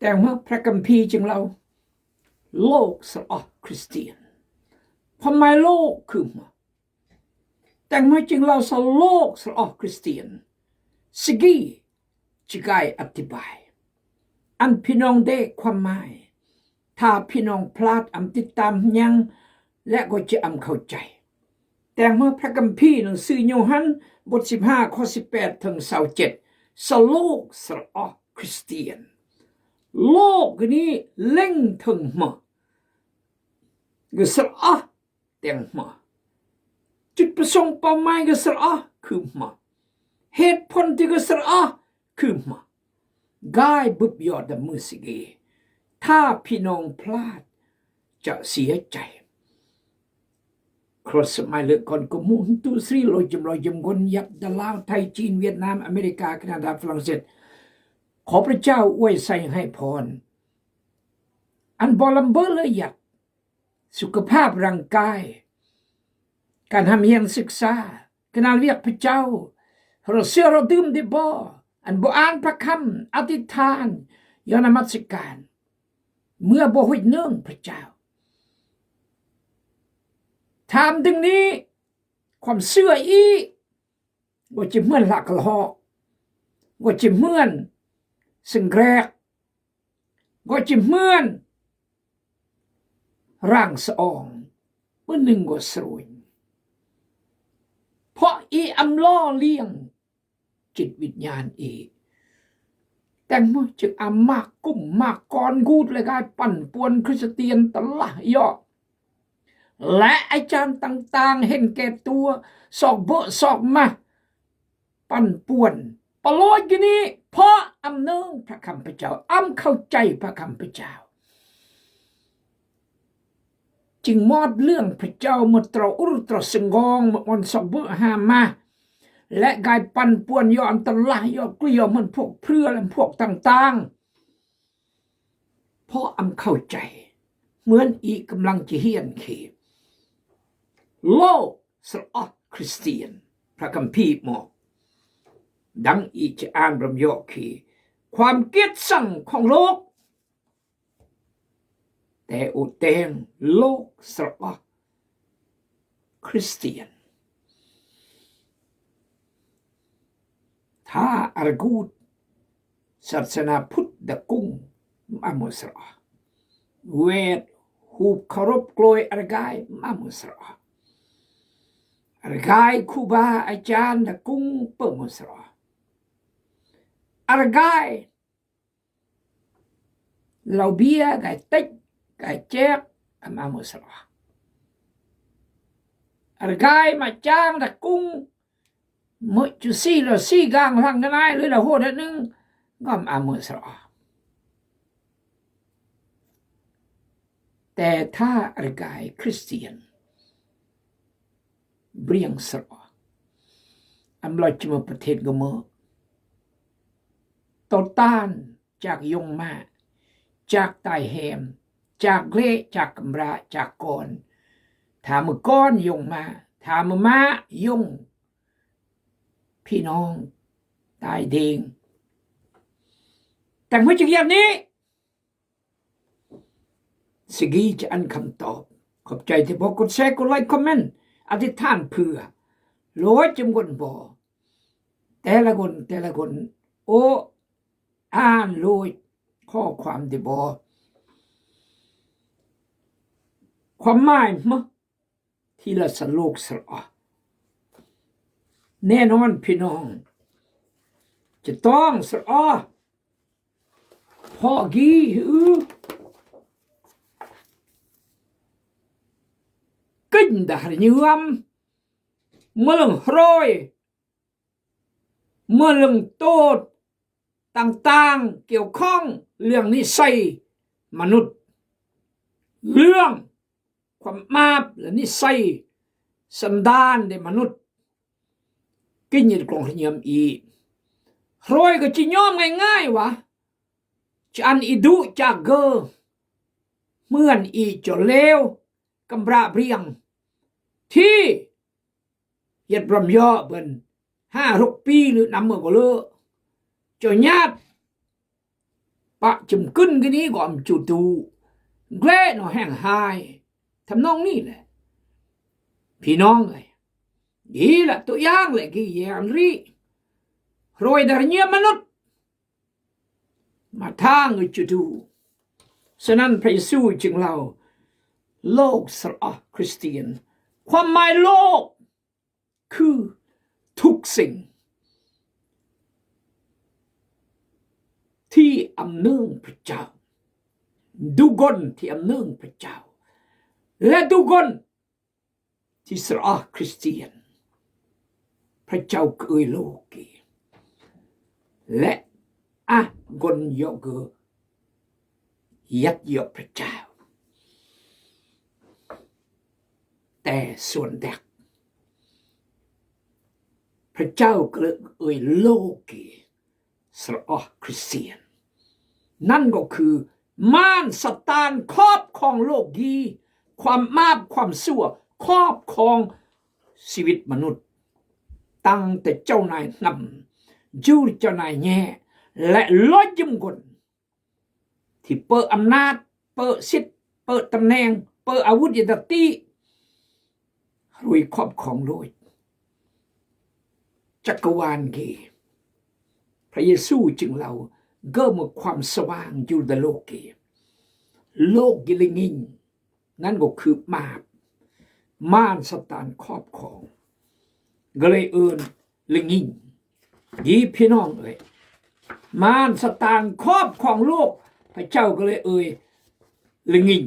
Tengmo phra kamphee jeng lau, lok srah Christian. Pham mai lok khma. Tengmo jeng lau sa lok srah Christian. Sgi jgai atibai. An phi nong de khwam mai. Tha phi nong plat am tit tam nyang le go je am khau jai. Tengmo phra kamphee nang si Yohan bot sibha kho sibpet tang saujet. Sa lok srah Christian. Lok ni leng tang ma. Ge srah tengmo. Jut pasong pam mai ge srah khma. Het phon ti ge srah khma. Gai bup yo da mu sgi. Tha phi nong plat ja sia jai. Kros mai le kon ko mun tu sri lo jem lo jem gon yap da Lao, Thai, Chin, Vietnam, America, Canada, France. ຂໍພຣະເຈົ້າອວຍໄຊໃຫ້ພອນ ອັນບໍ່ລຳເບີເລີຍຍັດ ສຸຂະພາບຮ່າງກາຍ ການຮ່ຳຮຽນສຶກສາ ການວຽກພຣະເຈົ້າ ເຮົາເຊື່ອເຮົາດື່ມໄດ້ບໍ່ ອັນບໍ່ອ່ານພຣະຄຳ ອະທິຖານ ຢ່ານະມັດສະການ ເມື່ອບໍ່ຮູ້ເໜິງພຣະເຈົ້າ ຖາມດຶງນີ້ ຄວາມເຊື່ອອີກ ບໍ່ຈະເໝືອນລາກະຫຼອກ ບໍ່ຈະເໝືອນເຊິ່ງແກຣກ ກໍຈະເໝືອນຮ່າງສະອອງ ມື້ໜຶ່ງກໍສຣວຍ ເພາະອີອຳຫຼໍ່ລ້ຽງຈິດວິນຍານອີ ແຕ່ງມາຈະອາມາກຸມມາກອນກູດ ແລະກາຍປັ່ນປ່ວນຄຣິສຕຽນຕະຫຼາຍເຍາະ ແລະອາຈານຕ່າງໆເຫັນແກ່ຕົວ ຊອກເບາະຊອກມາ ປັ່ນປ່ວນປະໂລດຢູ່ນີ້ ເພາະອຳເນີງພຣະຄຳພຣະເຈົ້າ ອຳເຂົ້າໃຈພຣະຄຳພຣະເຈົ້າ ຈຶ່ງມອດເລື່ອງພຣະເຈົ້າ ມາເຕົາອຸຣເຕົາສະງອງ ມາອອນຊອກເບາະຫາມາ ແລະກາຍປັ່ນປ່ວນ ຢ່ອນຕະຫຼາຍ ຢ່ອນກຸຍ ຢ່ອນມັນພວກເພື່ອ ແລະພວກຕ່າງໆ ເພາະອຳເຂົ້າໃຈ ເໝືອນອີກຳລັງຈະຮຽນເຂດ ໂລກສະອອກຄຣິສຕຽນ ພຣະຄຳພີບອກ ດັ່ງອີກຈະອ່ານບຳເຍາະເຂດ ຄວາມກຽດຊັງຂອງໂລກ ແຕ່ໂອແຕງໂລກສະອອກ ຄຣິສຕຽນ ຖ້າອາຣະກູດ ສາສະໜາພຸດດະກຸງ ມາໂມສຣະ ເວດ ຮູບເຄົາລົບໂກຍອາຣະກາຍ ມາໂມສຣະ ອາຣະກາຍຄູບາອາຈານດະກຸງ ເປີໂມສຣະ ອາຣະກາຍ ເຫຼົ້າເບຍ ກາຍເຕັກ ກາຍແຈກ ອາມາໂມສຣະ ອາກາຍມາຈາງຕະກຸງ ເມຈຸຊີລະຊີກາງລັງກະນາຍ ຫຼືລະໂຫດໜຶ່ງ ກໍອາມາໂມສຣະ ແຕ່ຖ້າອາກາຍຄຣິສຕຽນ ບຽງສຣະ ອຳລາຈະມາປະເທດກະເມີ ຕໍ່ຕ້ານ ຈາກຢົງມ້າ ຈາກຕາຍແຮມ ຈາກເລ ຈາກກຳບຣາ ຈາກກອນ ຖ້າມື້ກ່ອນຢົງມ້າ ຖ້າມື້ມ້າຢົງ ພີ່ນ້ອງຕາຍເດງ ແຕ່ງຫົວຈັກຢ່າງນີ້ ສະກີຈະອັນຄຳຕອບ ຂອບໃຈທີ່ບອກກົດແຊ ກົດໄລ ຄອມເມັນ ອະທິຖານເພື່ອ ໂຫຼດຈຳກວນບໍ່ ແຕ່ລະຄົນ ແຕ່ລະຄົນ ໂອ ອ່ານໂລດຂໍ້ຄວາມໄດ້ບໍ່? ຄວາມໝາຍມະ ທີ່ລະສະໂລກສະອະ ແນ່ນອນພີ່ນ້ອງ ຈະຕ້ອງສະອະ ພໍກີ ກິນດາຮະຍືມ ເມືອງຮອຍ ເມື່ອເລື່ອງໂຕດຕ່າງໆ ກ່ຽວຂ້ອງເລື່ອງນິໄສມະນຸດ ເລື່ອງຄວາມອາບ ແລະ ນິໄສສັນດານໃນມະນຸດ ກິນຍາກອງຂະຍຳອີ ໂຮຍກໍຈິຍອມງ່າຍໆ ວ່າ ຈະອັນອີດຸຈາກເກີ ເໝືອນອີຈົນເລວ ກຳບຣາບຽງ ທີ່ ຢາດບຣຳຍໍເພິ່ນຫ້າຫົກປີ ຫຼືນຳເມືອບໍ່ເລີ ເຈົ້າຍາດ ປະຈຳກຶນກະນີ້ກໍອຳຈຸຕູ ແກຣະໜໍແຫ່ງຫາຍ ທຳນອງນີ້ແຫຼະ ພີ່ນ້ອງເອີຍ. ດີລະ ຕົວຢ່າງແຫຼະ ກີແຍນຣີ ໂຣຍດາຣະເຍມະນຸດ ມາທາງອາຈຸຕູ. ສະນັ້ນ ພຣະເຢຊູຈຶ່ງເລົ່າ ໂລກສະອາຄຣິສຕຽນ ຄວາມໝາຍໂລກ ຄືທຸກສິ່ງທີ່ອຳເນີງພຣະເຈົ້າ, ດຸກົນທີ່ອຳເນີງພຣະເຈົ້າ ແລະ ດຸກົນທີ່ສະອາຄຣິສຕຽນ. ພຣະເຈົ້າເກີຍໂລເກ ແລະ ອາກົນເຢາະເກີ ຍັດເຍາະພຣະເຈົ້າ. ແຕ່ສ່ວນແດກ ພຣະເຈົ້າກໍເລີຍເອີຍໂລເກ ສະອາຄຣິສຕຽນ ນັ້ນກໍຄື ມານຊາຕານຄອບຄອງໂລກກີ, ຄວາມບາບຄວາມຊົ່ວຄອບຄອງຊີວິດມະນຸດ, ຕັ້ງແຕ່ເຈົ້ານາຍນຳ, ຢູ່ເຈົ້ານາຍແຍ່ ແລະ ຫຼໍ້ຢືມຄົນ ທີ່ເປີອຳນາດ, ເປີສິດ, ເປີຕຳແໜ່ງ, ເປີອາວຸດຍາດຕິ, ລຸຍຄອບຄອງໂລກຈັກກະວານເກ. ພຣະເຢຊູຈຶ່ງເລົ່າ ເກີດມີຄວາມສະຫວ່າງຢູ່ໃນໂລກເກ, ໂລກກິເລງກິງ ນັ້ນກໍຄືບາບ, ມານຊາຕານຄອບຄອງ ກໍເລີຍເອີ້ນລະງິງ. ດີພີ່ນ້ອງເອີຍ, ມານຊາຕານຄອບຄອງໂລກ, ພຣະເຈົ້າກໍເລີຍເອີ້ນລະງິງ.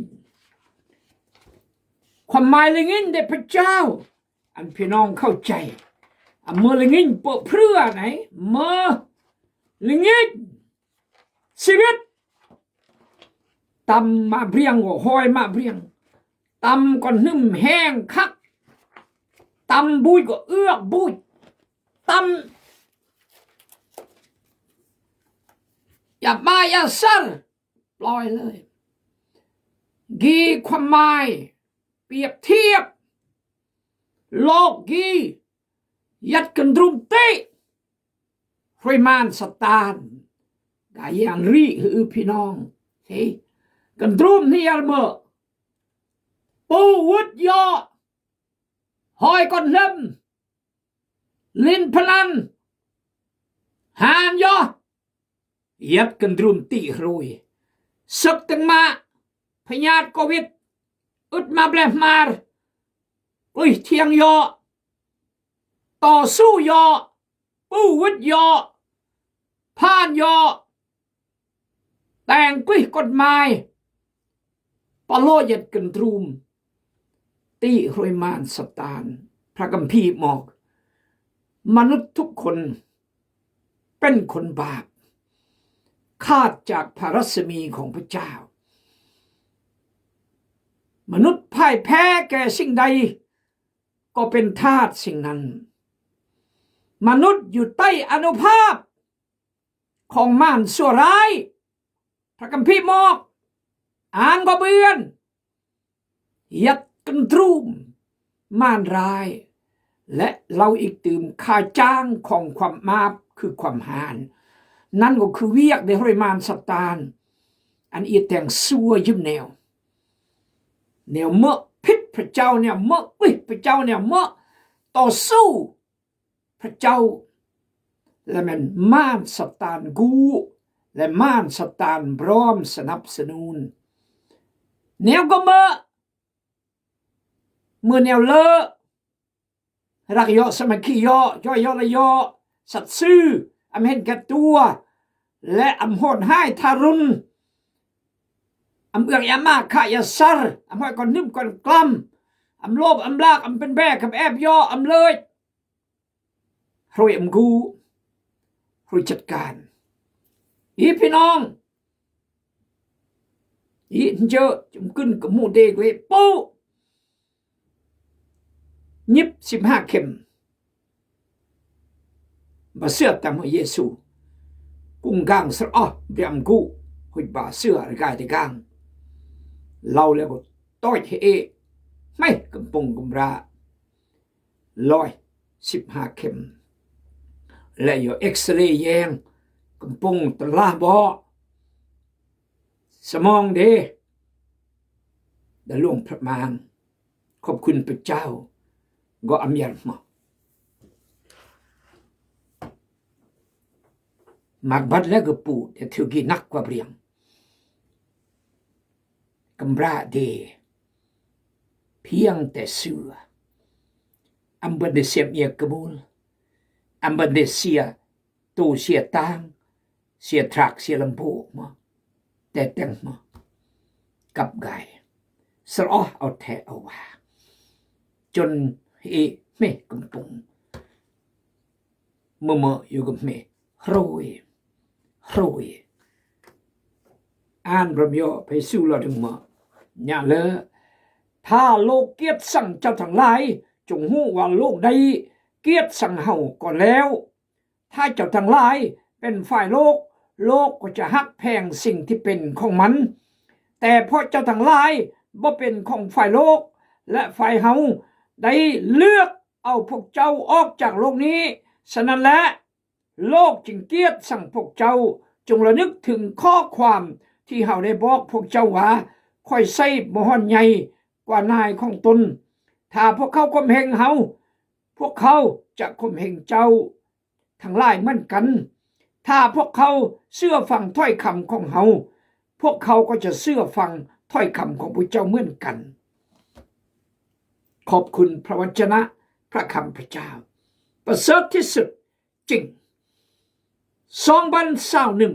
ຄວາມໝາຍລະງິງເດ້ພຣະເຈົ້າ, ອັນພີ່ນ້ອງເຂົ້າໃຈ, ອາ ເມື່ອລະງິງເປີເພື່ອໃນ, ເມື່ອລະງິງຊີວິດ ຕຳໝາກບຽງກໍຫ້ອຍໝາກບຽງ, ຕຳກ້ອນໜຶ້ມແຫ້ງຄັກ, ຕຳບູດກໍເອືອກບູດ, ຕຳຢາບ້າຢາຊັນ ປ່ອຍເລີຍ. ກີຄວາມໝາຍປຽບທຽບ ໂລກກີ ຍັດກັນດຸມຕິ ຮວຍມານຊາຕານ ກາຍານຣິ ຄືພີ່ນ້ອງ ເຮ ກັນດຸມນິຍາລະເມີ ປູວຶດຢໍ ຮອຍກອນເລັມ ຫຼິ້ນພະນັນ ຫານຢໍ ຍັດກັນດຸມຕິຮວຍ ເສິກຕຶງມາ ພະຍາດໂຄວິດ ອຶດມາແບມາ ກລິທຽງຢໍ ຕໍ່ສູ້ຢໍ ປູວຶດຢໍ ຜ່ານຢໍ ແຕ່ງກລິກົດໝາຍ ປະໂລຍັດກັນດຸມຕິຮວຍມານຊາຕານ. ພຣະຄຳພີບອກ ມະນຸດທຸກຄົນເປັນຄົນບາບ ຂາດຈາກພະລັດສະໝີຂອງພະເຈົ້າ. ມະນຸດພ່າຍແພ້ແກ່ສິ່ງໃດ ກໍເປັນທາດສິ່ງນັ້ນ. ມະນຸດຢູ່ໃຕ້ອານຸພາບຂອງມານຊົ່ວຮ້າຍ. ພຣະຄຳພີບອກ ອ່ານກໍເບືອນ ຍັດກັນດຸມມານຮ້າຍ ແລະ ເລົ່າອີກຕື່ມ ຄ່າຈ້າງຂອງຄວາມບາບຄືຄວາມຫານ. ນັ້ນກໍຄືວຽກເດຮວຍມານຊາຕານ ອັນອີແຕ່ງຊົ່ວຢືມແນວ ແນວເໝີຜິດພຣະເຈົ້າ, ແນວເໝີອຸຍພຣະເຈົ້າ, ແນວເໝີຕໍ່ສູ້ ພຣະເຈົ້າ ແລະ ແມ່ນມານຊາຕານກູ້ ແລະ ມານຊາຕານພ້ອມສະໜັບສະໜູນ. ແນວກໍເໝີ ເໝີແນວເລີ ລັກເຍາະສາມັກຄີເຍາະ ຍ້ອຍເຍາະລະເຍາະ ສັດຊື່ ອຳເຫັນແກ່ຕົວ ແລະ ອຳໂຫດຮ້າຍທາຣຸນ ອຳເອື້ອງຢາມາ ຂ້າຢາຊັນ ອຳຫ້ອຍກ່ອນໜຶ້ມກ່ອນກລ້ຳ ອຳໂລບ ອຳລາກ ອຳເປັນແບ້ ກຳແອບເຍາະ ອຳເລີຍ ຮວຍອຳກູ ຮວຍຈັດການ ອີພີ່ນ້ອງ ອີເຈີ ຈຳກຶນກະໝູເດກເວປູ ຍິບສິບຫ້າເຂັມ ບາເສືອຕາມເຢຊູ ກຸງກາງສະອອບຣຽມກູ ຮຸຍບາເສືອລະກາຍຕະກາງ ເລົ່າແລ້ວກໍ ໂຕຍເຮເອ ໄໝກຳປົງກຳລາ ຮ້ອຍສິບຫ້າເຂັມ ແລະ ຢໍເອັກສະເຣແຍງ ກຳປົງຕະລາບໍ ສະໝອງເດ ໄດ້ລ່ວງພະມາງ. ຂອບຄຸນພະເຈົ້າ ກໍອາມຽນມາ. ໝາກບັດແລະກະປູ ແຕ່ຖືກກີນນັກກວ່າບຣຽງ. ກຳບຣາເດ ພຽງແຕ່ເຊື່ອ. ອຳເບິນເດເຊຍເມຍກະມູນ ອຳເບິນເດເຊຍ ໂຕເຊຍຕາງ ເຊຍທຣາກ ເຊຍລຳໂພງມາ ແຕ່ແຕ່ງມາ ກັບໄກ ສະຫຼອດເອົາແທ້ເອົາວ່າ ຈົນເອເມກຳປຸງ ເມາຢູ່ກັບເມໂຮຍ ໂຮຍ ອ່ານບຣາມໂຍ ໄປສູ່ລາວດຶງມາ ຍະເລີ ຖ້າໂລກກຽດຊັງເຈົ້າທັງຫຼາຍ ຈົ່ງຮູ້ວ່າໂລກໄດ້ກຽດຊັງເຮົາກ່ອນແລ້ວ. ຖ້າເຈົ້າທັງຫຼາຍເປັນຝ່າຍໂລກ ໂລກກໍຈະຮັກແພງສິ່ງທີ່ເປັນຂອງມັນ. ແຕ່ເພາະເຈົ້າທັງຫຼາຍບໍ່ເປັນຂອງຝ່າຍໂລກ ແລະ ຝ່າຍເຮົາໄດ້ເລືອກເອົາພວກເຈົ້າອອກຈາກໂລກນີ້, ສະນັ້ນແຫຼະ ໂລກຈຶ່ງກຽດຊັງພວກເຈົ້າ. ຈົ່ງລະນຶກເຖິງຂໍ້ຄວາມທີ່ເຮົາໄດ້ບອກພວກເຈົ້າວ່າ ຂ້ອຍໃຊ້ບໍ່ຮ້ອນໃຫຍ່ກວ່ານາຍຂອງຕົນ. ຖ້າພວກເຂົາຂົ່ມເຫງເຮົາ, ພວກເຂົາຈະຂົ່ມເຫງເຈົ້າທັງຫຼາຍເໝືອນກັນ. ຖ້າພວກເຂົາເຊື່ອຟັງຖ້ອຍຄຳຂອງເຮົາ, ພວກເຂົາກໍຈະເຊື່ອຟັງຖ້ອຍຄຳຂອງພວກເຈົ້າເໝືອນກັນ. ຂອບຄຸນພະວັດຈະນະ ພະຄຳພະເຈົ້າ ປະເສີດທີ່ສຸດຈິງ ສອງພັນຊາວໜຶ່ງ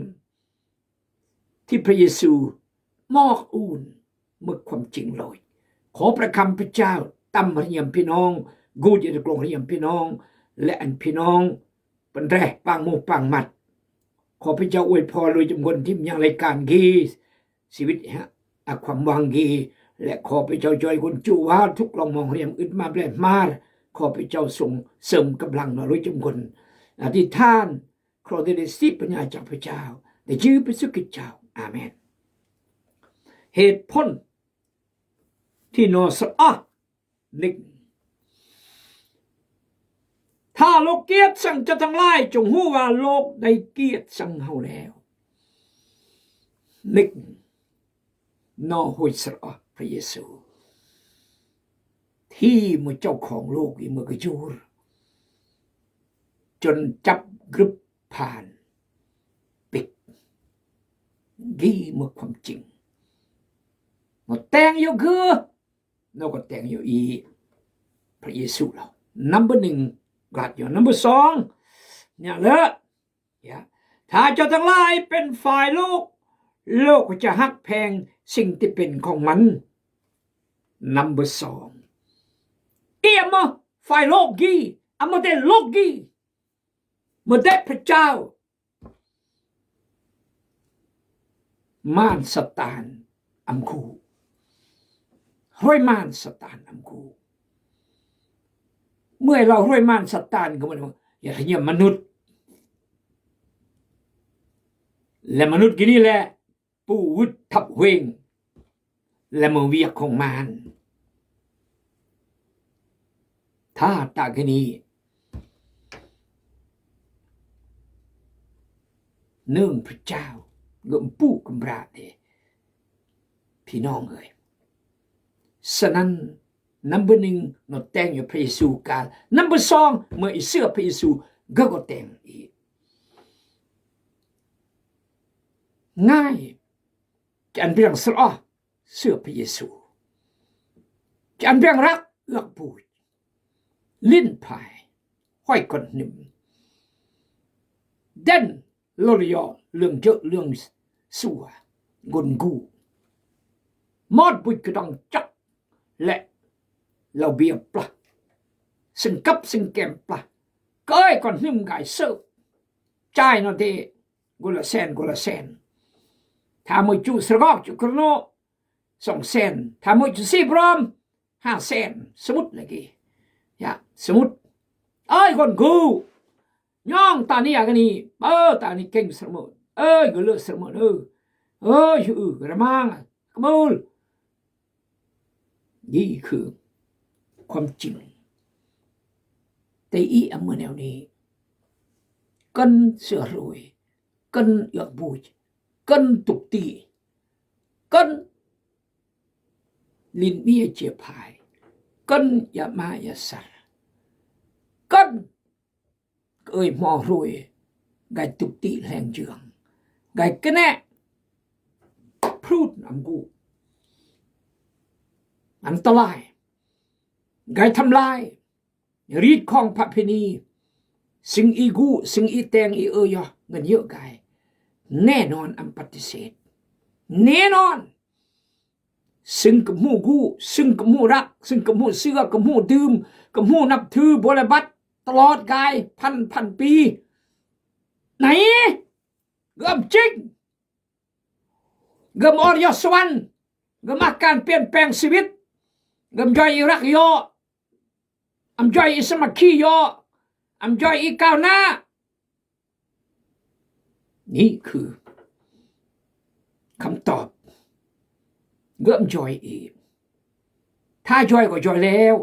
ທີ່ພະເຢຊູມອກອູນເໝິດຄວາມຈິງໂລຍ. ຂໍພະຄຳພະເຈົ້າຕຳຮຽມພີ່ນ້ອງ, ກູດຢາດກອງຮຽມພີ່ນ້ອງ ແລະ ອັນພີ່ນ້ອງເປັນແລປາງໝູ່ປາງມັດ. ຂໍພະເຈົ້າອວຍພອນໂລຍຈຳກວນທີມງານລາຍການກີ ຊີວິດອາຄວາມຫວັງດີ ແລະ ຂໍພະເຈົ້າຊ່ອຍຄົນຈູວ່າທຸກລອງມອງຮຽມອຶດມາແບບມາ. ຂໍພະເຈົ້າຊົງເສີມກຳລັງເນາະ ໂລຍຈຳກວນອະທິຖານ ຂໍໄດ້ສິດປັນຍາຈາກພະເຈົ້າ ໃນຊື່ພະເຢຊູຄຣິດເຈົ້າ. ອາເມນ. ເຫດຜົນທີ່ນອສອາ ໜຶ່ງ ຖ້າໂລກກຽດຊັງເຈົ້າທັງຫຼາຍ, ຈົ່ງຮູ້ວ່າໂລກໄດ້ກຽດຊັງເຮົາແລ້ວ. ໜຶ່ງ ນອໂຮຍສະເອາະພະເຢຊູ ທີ່ເມື່ອເຈົ້າຂອງໂລກອີເມື່ອກະຈູຣ ຈົນຈັບກຶບຜ່ານປິກ ກີເມື່ອຄວາມຈິງ ມາແຕ່ງຢູ່ຄື ນອກກໍແຕ່ງຢູ່ອີ ພະເຢຊູລາວ ນຳເບີໜຶ່ງ ກາດຢູ່ ນຳເບີສອງ ຍາເລີ ຍາ ຖ້າເຈົ້າທັງຫຼາຍເປັນຝ່າຍໂລກ ໂລກກໍຈະຮັກແພງສິ່ງທີ່ເປັນຂອງມັນ ນຳເບີສອງ ເອມມາຝ່າຍໂລກກີ ອາມາແຕ່ໂລກກີ ເມື່ອແຕ່ພະເຈົ້າ ມານຊາຕານອຳຄູ ຮ້ອຍມານຊາຕານອຳຄູ ເມື່ອເຮົາຮ້ອຍມານຊາຕານກໍໝາຍວ່າ ຢ່າທະຍາມມະນຸດ ແລະ ມະນຸດກີນີ້ແຫຼະ ປູວຶດທັບເວງ ແລະ ມືວຽກຂອງມານ ຖ້າຕາກະນີ ເນື່ອງພະເຈົ້າ ເກີມປູກຳບຣາເດ ພີ່ນ້ອງເອີຍ. ສະນັ້ນ ນຳເບີໜຶ່ງ ນອກແຕ່ງຢູ່ພະເຢຊູການ ນຳເບີສອງ ເມື່ອອີເຊື່ອພະເຢຊູ ກໍກໍແຕ່ງອີກ ງ່າຍ ຈະອັນເປັນຫຍັງສະເອາະ ເຊື່ອພະເຢຊູ ຈະອັນເປັນຫຍັງລັກເອືອກບູດ ຫຼິ້ນໄພ ຫ້ອຍກ້ອນໜຶ່ມ ເດັ່ນ ໂລລະຍໍ ເລື່ອງເຈີເລື່ອງຊົ່ວ ກົນກູ ມອດບຸດກະດອງຈັກ ແລະ ເຫຼົ້າເບຍປະ ເຊິ່ງກັບເຊິ່ງແກມປະ ເກີຍກ່ອນໜຶ່ມກາຍເສີບ ຈ່າຍນອເດ ຄົນລະແສນ ຄົນລະແສນ ຖ້າມື້ຈຸສະກອກຈຸກຣະໂນ ສອງແສນ ຖ້າມື້ຈຸຊີບຣອມ ຫ້າແສນ ສະມຸດລະກີ ຍາ ສະມຸດ ເອີຍ ຄົນກູ ຍ້ອງຕານີອາການີ ເປີຕານີເກັ່ງສະເໝີ ເອີຍ ກໍເລີສະເໝີ ເອີ ເອີຍ ອື ກະມາງ ກະມູລ ນີ້ຄືຄວາມຈິງ ແຕ່ອີອາເມື່ອແນວນີ້ ກັນເສືອໂຣຍ ກັນເອືອກບູດ ກັນຕຸກຕີ Cơn, lim bia chia phái, cơn ya ma ya sar, cơn ơi mò hrui, gai tuk ti leng jương, gai kene prut am gu, ອັນຕະລາຍ, gai ທຳລາຍ ຣີດຄອງ ປະເພນີ, ຊຶ່ງອີ່ກຸ ຊຶ່ງອີ່ແຕງ ອີ່ເອີຍອ ເງິນເຍອະກາຍ ແນ່ນອນ ອຳປະຕິເສດ ແນ່ນອນ. ຊຶ່ງກະໝູ່ກູ ຊຶ່ງກະໝູ່ຮັກ ຊຶ່ງກະໝູ່ເຊື່ອ ກະໝູ່ດື່ມ ກະໝູ່ນັບຖື ບໍລະບັດ ຕະຫຼອດກາຍ ພັນ ພັນປີ ໃນ ເກີມຈິງ ເກີມອອກຈາກສະຫວັນ ເກີມອາການປ່ຽນແປງຊີວິດ ເກີມຈອຍອີ່ຮັກຍໍ ອຳຈອຍອີ່ສາມັກຄີຍໍ ອຳຈອຍອີ່ກ້າວໜ້າ. ນີ້ຄືຄຳຕອບ ເກືອມຈອຍອີ່ ຖ້າຈອຍກໍຈອຍແລ້ວ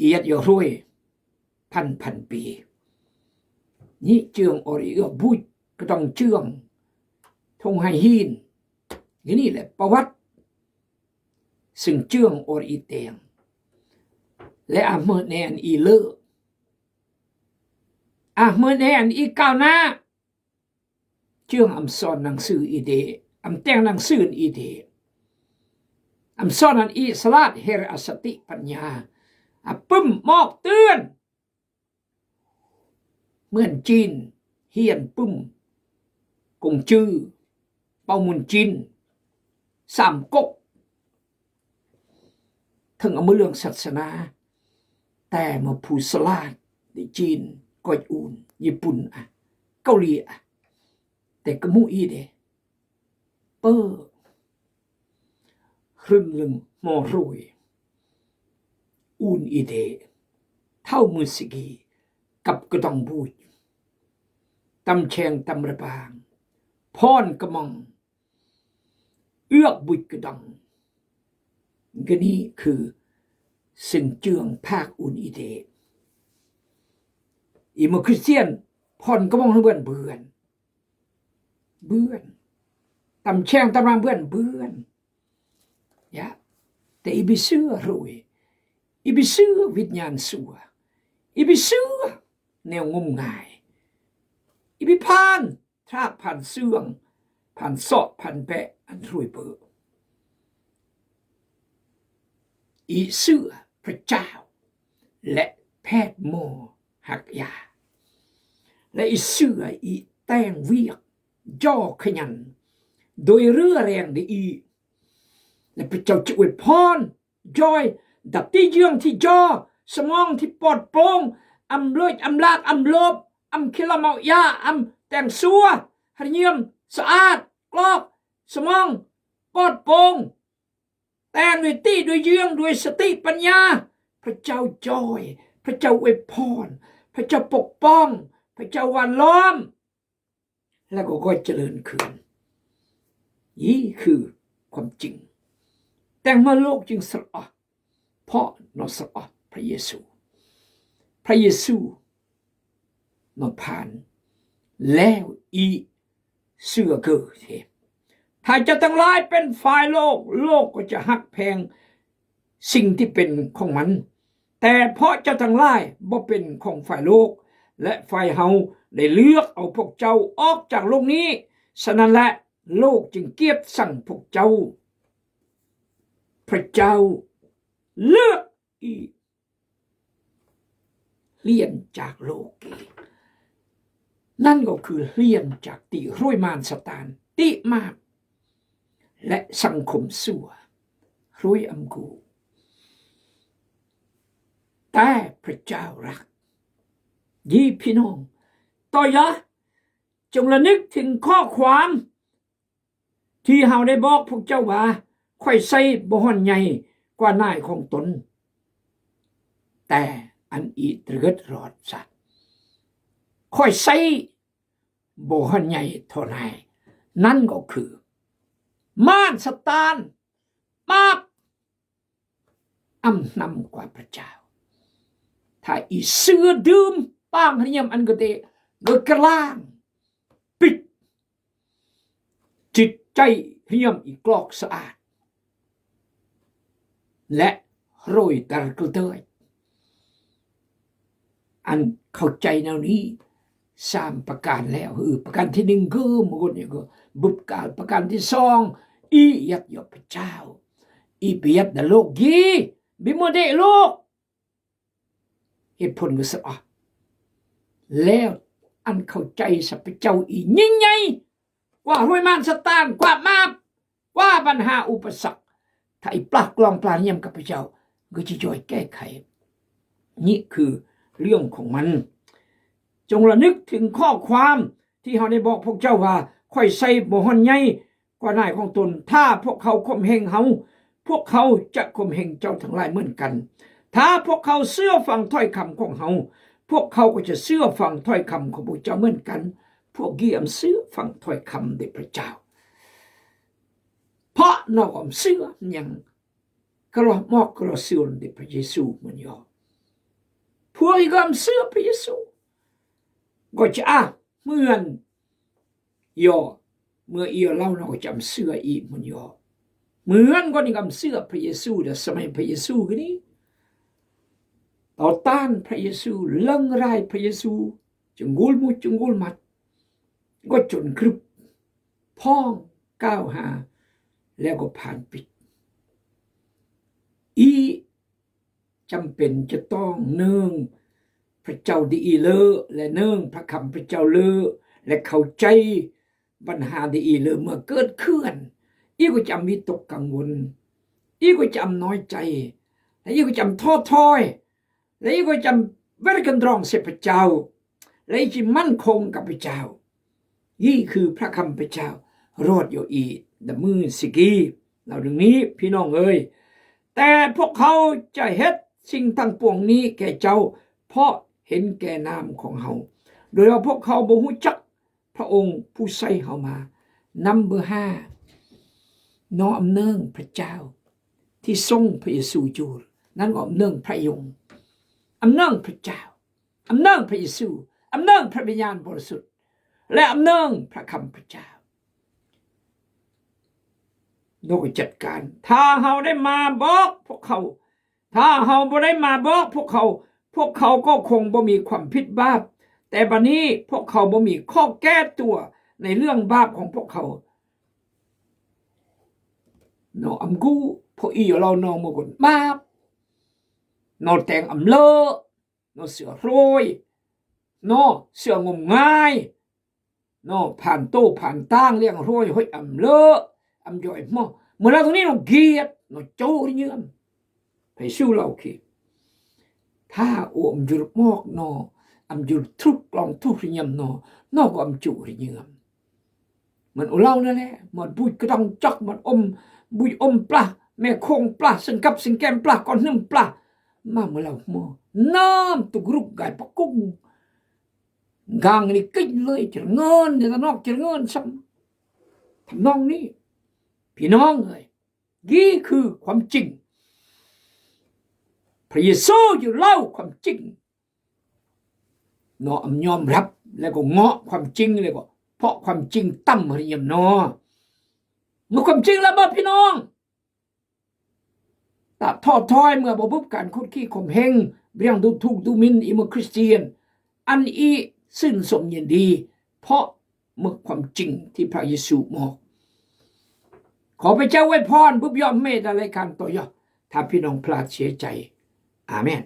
ອຽດຢໍຮວຍ ພັນພັນປີ ນີ້ເຈືອງອອດອີ່ເອື້ອບຸດ ກະຕ້ອງເຈືອງ ທົ່ງໄຫຫີນ ນີ້ແຫຼະປະຫວັດ ຊຶ່ງເຈືອງອອດອີ່ແຕງ ແລະ ອາເມີແນນອີ່ເລີ ອາເມີແນນອີ່ກ້າວໜ້າ ເຈືອງອຳສອນໜັງສືອີ່ເດ ອຳແຕ່ງໜັງສືອີ່ເດ ອຳສອນອັນອີ່ສະຫຼາດເຮລະອາສະຕິປັນຍາ ອາປຶ້ມມອກເຕືອນ ເໝືອນຈີນ ຮຽນປຶ້ມ ກົງຈື່ ເປົາມຸນຈີນ ສາມກົກ ເຖິງເອົາມາເລື່ອງສາສະໜາ ແຕ່ມາຜູ້ສະຫຼາດ ຈີນ ກວຍອູນ ຍີ່ປຸ່ນ ອະ ເກົາຫຼີ ອະ ແຕ່ກະໝູ່ອີ່ເດ ເປີ ຮຶນລຶງ ມໍໂຣຍ ອູນອີ່ເດ ເທົ້າມືສະກີ ກັບກະດອງບູດ ຕຳແຊງ ຕຳລະບາງ ພອນກະມອງ ເອືອກບຸດກະດອງ ກະນີ້ຄື ຊຶ່ງເຈືອງພາກອູນອີ່ເດ ອີ່ມະຄຣິສຕຽນ ພອນກະມອງ ເບືອນ ເບືອນ ເບືອນ ຕຳແຊງ ຕຳລະບາງ ເບືອນ ເບືອນ ຢາ ແຕ່ອີ່ບີເຊື່ອໂຣຍ ອີ່ບີເຊື່ອວິນຍານຊົ່ວ ອີ່ບີເຊື່ອແນວງົມງາຍ ອີ່ບີຜ່ານ ທາກ ຜ່ານເຊື່ອງ ຜ່ານເຊາະ ຜ່ານແປະ ອັນໂຣຍເບີ ອີ່ເຊື່ອພະເຈົ້າ ແລະ ແພດໝໍຮັກຢາ ແລະ ອີ່ເຊື່ອອີ່ແຕ່ງວຽກ ຢໍຂະຫຍັນ ໂດຍເຫຼືອແຮງດີອີ່ ແລະ ພະເຈົ້າຈະອວຍພອນ ຢອຍ ດັບທີ່ເຍືອງທີ່ຢໍ ສະໝອງທີ່ປອດໂປ່ງ ອຳເລີດ ອຳລາກ ອຳໂລບ ອຳຂີ້ເຫຼົ້າເມົາຢາ ອຳແຕ່ງຊົ່ວ ຮະຍຽມ ສະອາດ ກອກ ສະໝອງ ປອດໂປ່ງ ແຕ່ງດ້ວຍຕິ ດ້ວຍເຍືອງ ດ້ວຍສະຕິປັນຍາ ພະເຈົ້າຈອຍ ພະເຈົ້າອວຍພອນ ພະເຈົ້າປົກປ້ອງ ພະເຈົ້າຫວານລ້ອມ ແລ້ວກໍ ກໍຈະເລີນຂຶ້ນ. ນີ້ຄືຄວາມຈິງ. ແຕ່ງມາໂລກຈຶ່ງສະຫຼອດ ເພາະນອນສະຫຼອດພະເຢຊູ. ພະເຢຊູມາຜ່ານ ແລ້ວອີເຊື່ອເກີເທ. ຖ້າເຈົ້າທັງຫຼາຍເປັນຝ່າຍໂລກ, ໂລກກໍຈະຮັກແພງສິ່ງທີ່ເປັນຂອງມັນ. ແຕ່ເພາະເຈົ້າທັງຫຼາຍບໍ່ເປັນຂອງຝ່າຍໂລກ ແລະ ຝ່າຍເຮົາໄດ້ເລືອກເອົາພວກເຈົ້າອອກຈາກໂລກນີ້, ສະນັ້ນແຫຼະ ໂລກຈຶ່ງກຽດຊັງພວກເຈົ້າ. ພະເຈົ້າເລືອກອີ ຮຽນຈາກໂລກເກ ນັ້ນກໍຄືຮຽນຈາກຕິ ໂຮຍມານຊາຕານ ຕິມາກ ແລະ ສັງຄົມຊົ່ວ ໂຮຍອຳກູ. ແຕ່ພະເຈົ້າຮັກ. ດີພີ່ນ້ອງ, ຕໍ່ຢ່າ ຈົ່ງລະນຶກເຖິງຂໍ້ຄວາມ ທີ່ເຮົາໄດ້ບອກພວກເຈົ້າວ່າ, ຂ້ອຍໃຊ້ບໍ່ຮ້ອນໃຫຍ່ກວ່ານາຍຂອງຕົນ, ແຕ່ອັນອີຕະເກີດລອດຊະ, ຂ້ອຍໃຊ້ບໍ່ຮ້ອນໃຫຍ່ເທົ່ານາຍ, ນັ້ນກໍຄື ມານຊາຕານ ບາບ ອຳນຳກວ່າພະເຈົ້າ. ຖ້າອີເຊື່ອດື່ມປາງຮະຍຳອັນກະເຕ ໂດຍກະລາງ ປິດ ຈິດ ໃຈຮຽມອີກກອກສະອາດ ແລະ ໂຣຍຕາກະເຕີຍ. ອັນເຂົ້າໃຈແນວນີ້ສາມປະການແລ້ວ. ເອີ ປະການທີໜຶ່ງຄື ມະກຸດນີ້ກໍບຸບການ, ປະການທີສອງ ອີຍັດຢອກພະເຈົ້າ, ອີປະຢັດນະໂລກກີ ບິໂມເດໂລກ. ເຫດຜົນກໍສະອາດ ແລ້ວອັນເຂົ້າໃຈສັບພະເຈົ້າອີຍິ່ງໃຫຍ່ກວ່າຫ້ວຍມານຊາຕານ, ກວ່າມາບ, ກວ່າບັນຫາອຸປະສັກ. ຖ້າອີປາກລອງປານຍາມກັບພະເຈົ້າ ກໍຈະຊ່ວຍແກ້ໄຂ. ນີ້ຄືເລື່ອງຂອງມັນ. ຈົ່ງລະນຶກເຖິງຂໍ້ຄວາມທີ່ເຮົາໄດ້ບອກພວກເຈົ້າວ່າ ຂ້ອຍໃສ່ບໍ່ຮ້ອນໃຍ ກວ່ານາຍຂອງຕົນ. ຖ້າພວກເຂົາຂົ່ມເຫງເຮົາ, ພວກເຂົາຈະຂົ່ມເຫງເຈົ້າທັງຫຼາຍເໝືອນກັນ. ຖ້າພວກເຂົາເຊື່ອຟັງຖ້ອຍຄຳຂອງເຮົາ, ພວກເຂົາກໍຈະເຊື່ອຟັງຖ້ອຍຄຳຂອງພວກເຈົ້າເໝືອນກັນ. ພວກກີ້ອຳເຊື່ອຟັງຖ້ອຍຄຳເດພະເຈົ້າ. ເພາະນອກອຳເຊື່ອຫຍັງ ກະລອມອກກະລອເຊື່ອເດພະເຢຊູເໝືອນຢໍ. ພວກອີກອຳເຊື່ອພະເຢຊູ ກໍຈະອາເໝືອນ ຍໍເມື່ອອີລາວນອກຈຳເຊື່ອອີກມັນຍໍເມືອນກໍນິກຳເຊື່ອພະເຢຊູ ແລະ ສະໄໝພະເຢຊູຄືນີ້ ຕໍ່ຕ້ານພະເຢຊູ ເລິງລາຍພະເຢຊູ ຈະງກຸລມຸດຈະງກຸລມັດ ກໍຈົນກຶບ ພ້ອງກ່າວຫາ ແລ້ວກໍຜ່ານປິດ ອີ ຈຳເປັນຈະຕ້ອງເນີງພະເຈົ້າດີອີເລີ ແລະ ເນີງພະຄຳພະເຈົ້າເລີ ແລະ ເຂົ້າໃຈບັນຫາດີອີເລີເມື່ອເກີດຂຶ້ນ ອີກກໍຈະອຳວິຕົກກັງວົນ ອີກກໍຈະອຳນ້ອຍໃຈ ແລະ ອີກກໍຈະອຳທໍ້ຖອຍ ແລະ ອີກກໍຈະອຳເວລກັນດອງເສພະເຈົ້າ ແລະ ອີກຈະໝັ້ນຄົງກັບພະເຈົ້າ. ນີ້ຄືພະຄຳພະເຈົ້າ ໂລດໂຢອີດະມືຊິກີ ລາວດັ່ງນີ້ ພີ່ນ້ອງເອີຍ ແຕ່ພວກເຂົາຈະເຮັດສິ່ງທັງປວງນີ້ແກ່ເຈົ້າ ເພາະເຫັນແກ່ນາມຂອງເຮົາ ໂດຍວ່າພວກເຂົາບໍ່ຮູ້ຈັກພະອົງຜູ້ໃຊ້ເຮົາມາ. ນຳເບີຫ້າ ນອງອຳເນີງພະເຈົ້າທີ່ຊົງພະເຢຊູຢູ່ ນັ້ນກໍອຳເນີງພະອົງ ອຳເນີງພະເຈົ້າ ອຳເນີງພະເຢຊູ ອຳເນີງພະວິນຍານບໍລິສຸດ ແລະ ອຳເນີງພະຄຳພະເຈົ້າ. ໂນກໍຈັດການ ຖ້າເຮົາໄດ້ມາບອກພວກເຂົາ ຖ້າເຮົາບໍ່ໄດ້ມາບອກພວກເຂົາ ພວກເຂົາກໍຄົງບໍ່ມີຄວາມຜິດບາບ ແຕ່ບັດນີ້ພວກເຂົາບໍ່ມີຂໍ້ແກ້ຕົວໃນເລື່ອງບາບຂອງພວກເຂົາ. ໂນອຳກູ ພວກອີຢູ່ເຫຼົ່ານ້ອງມະກຸນບາບ ໂນແຕງອຳເລີ ເນາະ ເສືອໂຮຍ ເນາະ ເສືອງົມງາຍ ເນາະ ຜ່ານໂຕຜ່ານຕ່າງ ລ້ຽງໂຮຍ ຫ້ອຍອຳເລີ ອຳຢອຍໝໍ ເມື່ອລາວຕົງນີ້ ເນາະ ກຽດ ເນາະ ໂຈລິເຍືອມ ໃຜສູ້ລາວຄີ ຖ້າໂອອຳຢຸດໝອກ ເນາະ ອຳຢຸດທຸກກອງທຸກລິຍຳ ເນາະ ເນາະ ກໍອຳຈຸລິເຍືອມ. ມັນໂອເຫຼົ່ານັ້ນແຫຼະ ມັນບຸຍກະດອງຈອກ ມັນອົມບຸຍອົມປາ ແມ່ໂຂງປາ ສິງກັບສິງແກມປາ ກ່ອນໜຶ່ງປາ ມາເມື່ອລາວໝໍ ນ້ຳຕຸກລຸກກາຍປະກຸງ ກາງນີ້ກິນເລີຍ ຈະເງິນ ຈະນອກ ຈະເງິນຊ້ຳ ທຳນອງນີ້ ພີ່ນ້ອງເອີຍ ນີ້ຄືຄວາມຈິງ ພະເຢຊູຢູ່ເລົ່າຄວາມຈິງ ເນາະ ອຳຍອມຮັບ ແລ້ວກໍເງາະຄວາມຈິງ ແລ້ວກໍເພາະຄວາມຈິງຕຳຮຽມເນາະ ເມື່ອຄວາມຈິງແລ້ວບໍ່ພີ່ນ້ອງ ຕະທໍ້ຖອຍ ເມື່ອບໍ່ພົບການຄົດຂີ່ຂົ່ມເຫງ ບຽງດູຖູກດູໝິ່ນ ອີເມື່ອຄຣິສຕຽນ ອັນອີຊື່ນຊົມຍິນດີ ເພາະເມື່ອຄວາມຈິງທີ່ພະເຢຊູມອບ ຂໍພະເຈົ້າອວຍພອນ ບຸບຍອມເມດາລາຍການຕໍ່ຢອດ ຖ້າພີ່ນ້ອງພລາດເສຍໃຈ ອາເມນ.